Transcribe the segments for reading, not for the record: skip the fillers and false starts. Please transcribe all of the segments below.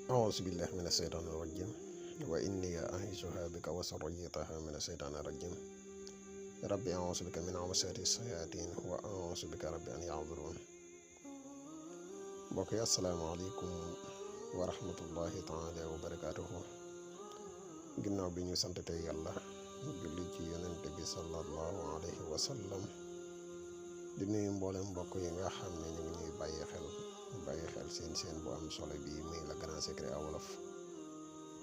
أعوذ بالله من الشيطان الرجيم وإني أعيذها بك وذريتها من الشيطان الرجيم ربي أعوذ بك من همزات الشياطين وأعوذ بك ربي أن يحضرون mbokk yi asalaamaaleykum wa rahmatullahi taala wa barakaatuhu ginnaaw bi ñu sant tey yàlla julli ci yonente bi sallallahu alayhi wa sallam di nuyu mboolem mbokk yi nga xam ne ñu ngi ñuy bàyyi xel seen bu am solo bi muy la grand secret à wolof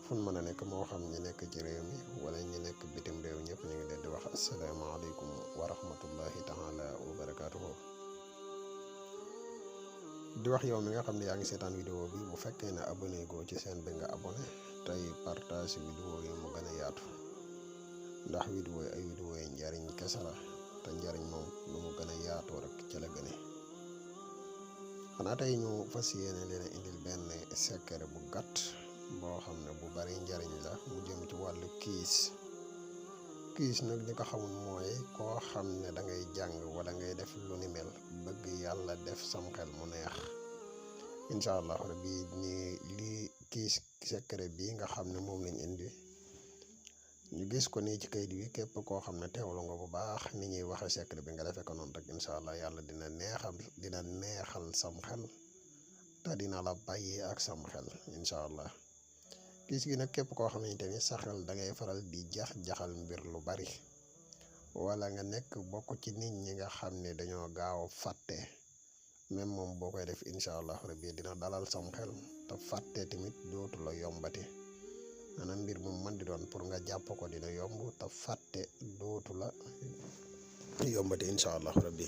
fun mën a nekk moo xam ñi nekk ci réew mi wala ñi nekk bitim réew ñëpp ñu ngi leen di wax asalaamaaleykum wa rahmatullahi taala wa barakaatuhu di wax yow mi nga xam ne yaa ngi seetaan vidéo bi bu fekkee ne abonné goo ci seen bi nga abonné tey partage vidéo yi mu gën a yaatu ndax vidéo yi ay vidéo yi njariñ kese la te njariñ moom lu mu gën a yaatoo rek ci la gëne xanaa tey ñu fas yéene leen a indil benn secret bu gàtt boo xam ne bu bari njariñ la mu jëm ci wàllu kiis nag ñi ko xamul mooy koo xam ne da ngay jàng wala ngay def lu ni mel bëgg yàlla def sam xel mu neex incha allah rabbi ni lii kiis secret bi nga xam ne moom lañ indi ñu gis ko nii ci kayit bi képp koo xam ne teewlu nga bu baax ni ñuy waxe secret bi nga defee ko noonu rek incha allah yàlla dina neexal sam xel te dina la bàyyi ak sam xel incha allah kiis gi nag képp koo xamante ni sa xel da ngay faral di jaxal mbir lu bari wala nga nekk bokk ci nit ñi nga xam ne dañoo gaaw fàtte même moom boo koy def incha allah rabbi dina dalal sam xel te fàtte tamit dootu la yombati maanaam mbir mu mën di doon pour nga jàpp ko dina yomb te fàtte dootu la yombati incha allah rabbi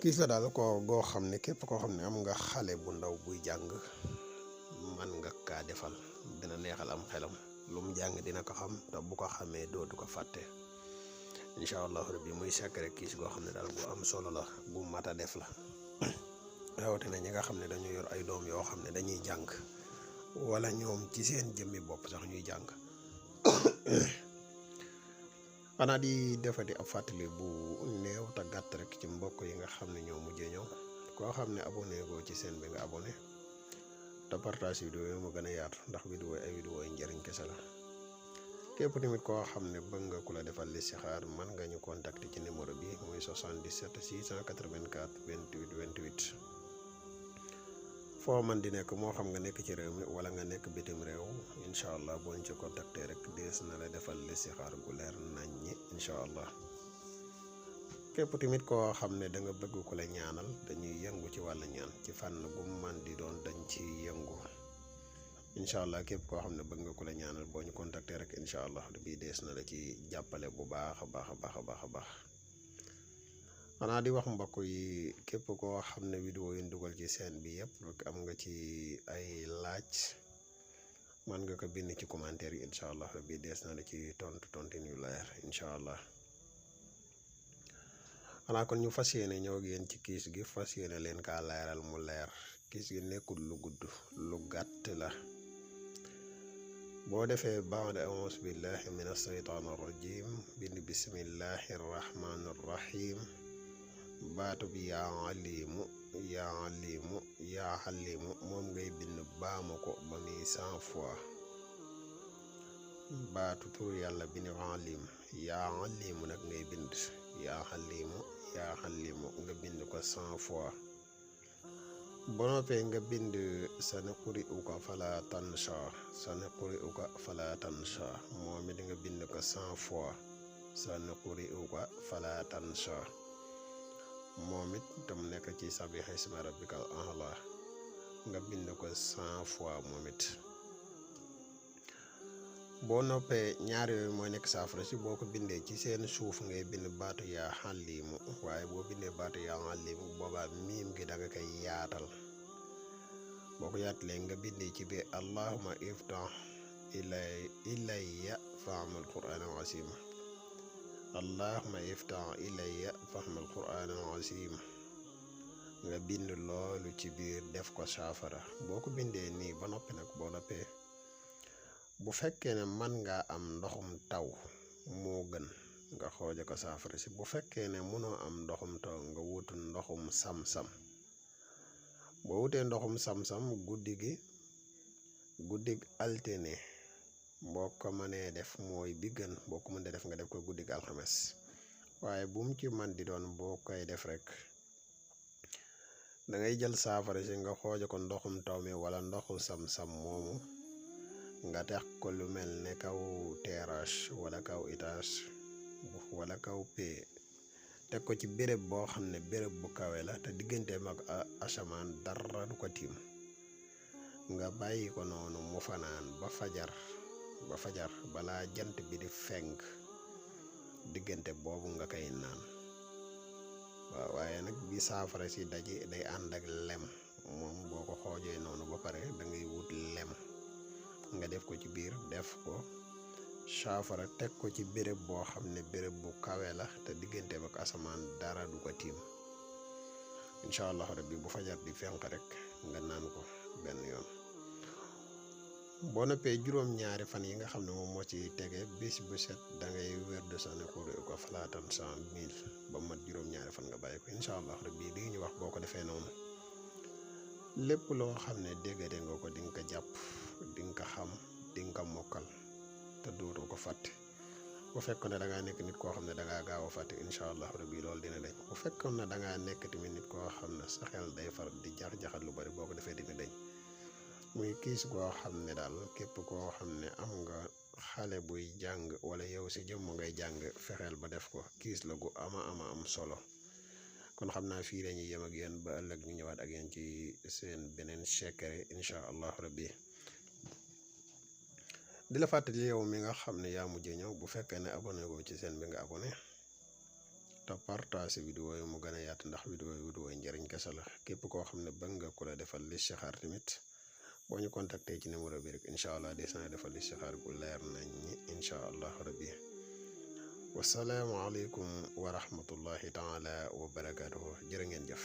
kiis la daal ko goo xam ne képp koo xam ne am nga xale bu ndaw buy jàng man nga kaa defal dina neexal am xelam lu mu jàng dina ko xam te bu ko xamee dootu ko fàtte incha allah rabbi muy secret kiis goo xam ne daal bu am solo la bu mat a def la rawatina ñi nga xam ne dañu yor ay doom yoo xam ne dañuy jàng wala ñoom ci seen jëmmi bopp sax ñuy jàng xanaa di defati ab fàttali bu néew te gàtt rek ci mbokk yi nga xam ne ñoo mujjee ñëw koo xam ne abonné goo ci seen bi nga abonné te partage vidéo yi mu gën a yaatu ndax vidéo ay vidéo yi njëriñ kese la képp tamit koo xam ne bëgg nga ku la defal listixaar mën nga ñu contacter ci numéro bi muy 77 684 28 28 foo man di nekk moo xam nga nekk ci réew mi wala nga nekk bitim réew incha allah boo ñu ci contacter rek dees na la defal listixaar gu leer nañ ñi incha allah képp tamit koo xam ne da nga bëgg ku la ñaanal dañuy yëngu ci wàllu ñaan ci fànn bu man di doon dañ ci yëngu incha allah képp koo xam ne bëgg nga ku la ñaanal boo ñu contacter rek incha allah bii dees na la ci jàppale bu baax a baax a baax a baax a baax xanaa di wax mbokk yi képp koo xam ne vidéo yi dugal ci seen bi yëpp rek am nga ci ay laaj man nga ko bind ci commentaire yi incha allah bii dees na la ci tontu yu leer incha allah xanaa kon ñu fas yéene ñëw ak yéen ci kiis gi fas yéene leen kaa leeral mu leer kiis gi nekkul lu gudd lu gàtt la boo defee baada auzu billahi min ashaytaan arrajim bind bismillahi arrahmani arrahim baatu bi yaa alimu moom ngay bind baamu ko ba muy 100 fois baatu tur yàlla bi ni yaa alimu nag ngay bind yaa xalimu nga bind ko 100 fois boo noppee nga bind sanaqri'uka fala tansha moom it nga bind ko 100 fois sanaqri'uka fala tansha moom it tam nekk ci sabbih isma rabbikal a'la nga bind ko 100 fois moom it boo noppee ñaar yooyu mooy nekk saafara si boo ko bindee ci seen suuf ngay bind baatu yaa xalimu waaye boo bindee baatu yaa xalimu boobaa miim gi da nga koy yaatal boo ko yaatalee nga bindee ci biir allahumma iftah ilayya fahmal qur'an azim allahumma iftah ilayya fahmal qur'an azim nga bind loolu ci biir def ko saafara boo ko bindee nii ba noppi nag boo noppee bu fekkee ne man nga am ndoxum taw moo gën nga xooje ko saafara si bu fekkee ne mënoo am ndoxum taw nga wutu ndoxum sam-sam boo wutee ndoxum sam-sam guddi gi guddig altine boo ko mënee def mooy bi gën, boo ko mënee def nga def ko guddig alxames, waaye bu mu ci man di doon boo koy def rek da ngay jël saafara si nga xooja ko ndoxum taw mi wala ndoxu sam-sam moomu nga tex ko lu mel ne kaw terrasse wala kaw étage wala kaw pee, teg ko ci béréb boo xam ne béréb bu kawe la te digganteem ak asamaan dara du ko tiim, nga bàyyi ko noonu mu fanaan ba fajar balaa jant bi di fenk, diggante boobu nga koy naan. waaw waaye nag bi saafara si daje day ànd ak lem, moom boo ko xoojee noonu ba pare da ngay wut lem nga def ko ci biir, def ko saafara teg ko ci béréb boo xam ne béréb bu kawe la te diggante ak asamaan dara du ko tiim. incha allah rabbi bu fajar di fenk rek nga naan ko benn yoon. boo noppee juróom-ñaari fan yi nga xam ne moom moo ci tege bis bu set da ngay wér de sane xuru ko falaatan 100 000 ba mat juróom-ñaari fan nga bàyyi ko. incha allah rabbi li ñu wax boo ko defee noonu lépp loo xam ne déggate nga ko di nga ko jàpp, di nga ko xam, di nga ko mokkal te dootoo ko fàtte. bu fekkoon ne da ngaa nekk nit koo xam ne da ngaa gaaw a fàtte incha allah rabbi loolu dina dañ. bu fekkoon ne da ngaa nekk tamit nit koo xam ne sa xel day far di jax-jaxat lu bari, boo ko defee dina dañ. muy kiis goo xam ne daal képp koo xam ne am nga xale buy jàng wala yow si jëmm ngay jàng, fexeel ba def ko. kiis la gu ama am solo. kon xam naa fii lañuy yem ak yéen ba ëllëg ñu ñëwaat ak yéen ci seen beneen secret incha allah rabbi. di la fàttali yow mi nga xam ne yaa mujjee ñëw, bu fekkee ne abonné ko ci seen bi nga abonné te partage vidéo yi mu gën a yaatu, ndax vidéo yi njëriñ kese la. képp koo xam ne bëgg nga ku la defal listixaar tamit boo ñu contacté ci numéro bi rek incha allah des na defal listixaar gu leer nañ ñi incha allah rabbi. wasalaamu aleykum wa rahmatullahi taala wa barakaatuhu. jërë ngeen jëf.